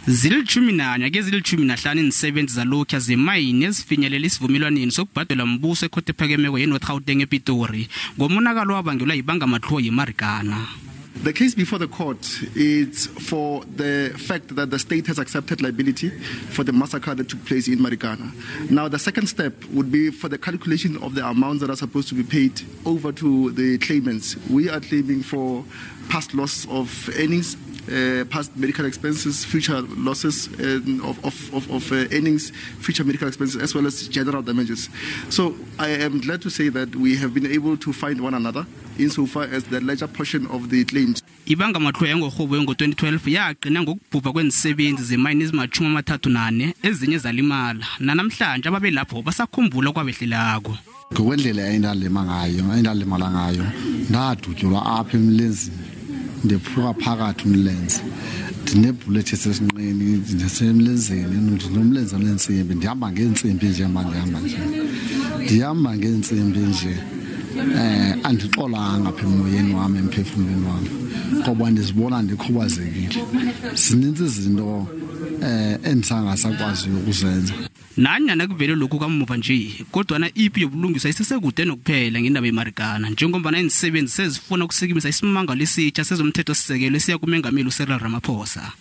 Zilitjhumi nanye kezilitjhumi nahlanu iinsebenzi zalokhuya zemayini ezifinyelela isivumelwaneni sokubhadelwa mbuso ekhotho ephakemeko ye-North Gauteng ePitori ngomonakalo wabangelwa yibangamatlhuwo yeMarikana. The case before the court is for the fact that the state has accepted liability for the massacre that took place in Marikana. Now, the second step would be for the calculation of the amounts that are supposed to be paid over to the claimants. We are claiming for past loss of earnings, past medical expenses, future losses of earnings, future medical expenses, as well as general damages. So I am glad to say that we have been able to find one another insofar as the larger portion of the claims. Ibangamatlhuwo yangoRhoboyi ngo-2012 yagcina ngokubhubha kwensebenzi zemayini ezimatjhumi amathathu nane, ezinye zalimala. Nanamhlanje ababelapho basakhumbula okwabehlelako. Ngokwendlela endalima ngayo, endalimala ngayo, ndadutyulwa apha emlenzini, ndephuka phakathi umlenze, ndinebhulethi esesinqeni, ndisemlenzeni, ndinomlenze onentsimbi, ndihamba ngeentsimbi nje. Ma ndihamba nje, ndihamba ngeentsimbi nje, andixolanga apha emoyeni wam, emphefumlweni wam, ngoba ndizibona ndikhubazekile. Zininzi izinto endisangasakwaziyo ukuzenza. Nanyana kuvele lokhu kamuva nje, kodwana ipi yobulungiswa isesekude nokuphela ngendaba yeMarikana, njengombana iinsebenzi sezifuna ukusikimisa isimangalo esitsha sezomthetho-sisekelo esiya kumengameli uCyril Ramaphosa.